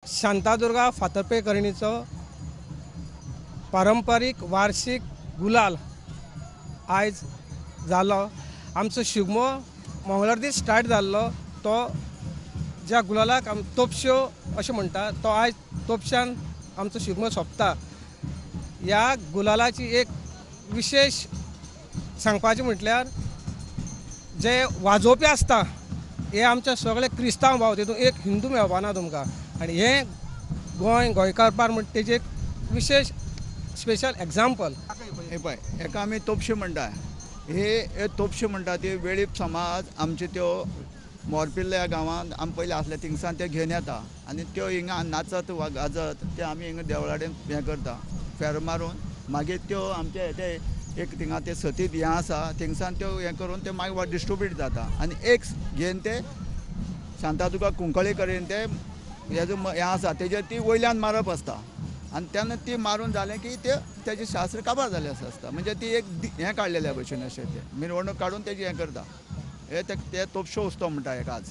शांतादुर्गा फातर्पेकरणीचो पारंपारीक वार्षिक गुलाल आयज जालो. आमचो शिगमो मंगळार दीस स्टार्ट जाल्लो, तो ज्या गुलालाक आमी तोपश्यो अशें म्हणटा तो आयज तोपश्यान आमचो शिगमो सोंपता. ह्या गुलालाची एक विशेष सांगपाचें म्हटल्यार जे वाजोवपी आसता हे आमचे सगळे क्रिस्तांव भाव, तितून एक हिंदू मेळपाना तुमकां. आनी हें गोंय गोंयकारपार म्हण तेजें एक विशेष स्पेशल एग्जाम्पल. हे पळय, हेका आमी तोपशे म्हणटा. हे तोपशे म्हणटा ती वेळीप समाज आमच्यो त्यो मोरपिल्ल्या गांवांत आमी पयलीं आसले थिंगसान ते घेवन येता आनी त्यो हिंगा नाचत वा गाजत ते आमी हिंगा देवळाडेन हें करता, फेर मारून. मागीर त्यो आमचे ते एक थिंगा ते सतीत हें आसा थिंगसान त्यो हें करून ते मागीर डिस्ट्रिब्यूट जाता आनी एक घेवन ते शांतादुर्गा कुंकळी कडेन ते हे जो हें आसा तेजेर ती वयल्यान मारप आसता आनी तेन्ना ती मारून जालें की ते तेजें शास्त्र काबार जालें आसता. म्हणजे ती एक हें काडलेल्या भशेन अशें ते मिरवणूक काडून तेजी हें करता. हे ते तोपशो उत्सव म्हणटा हेका आज.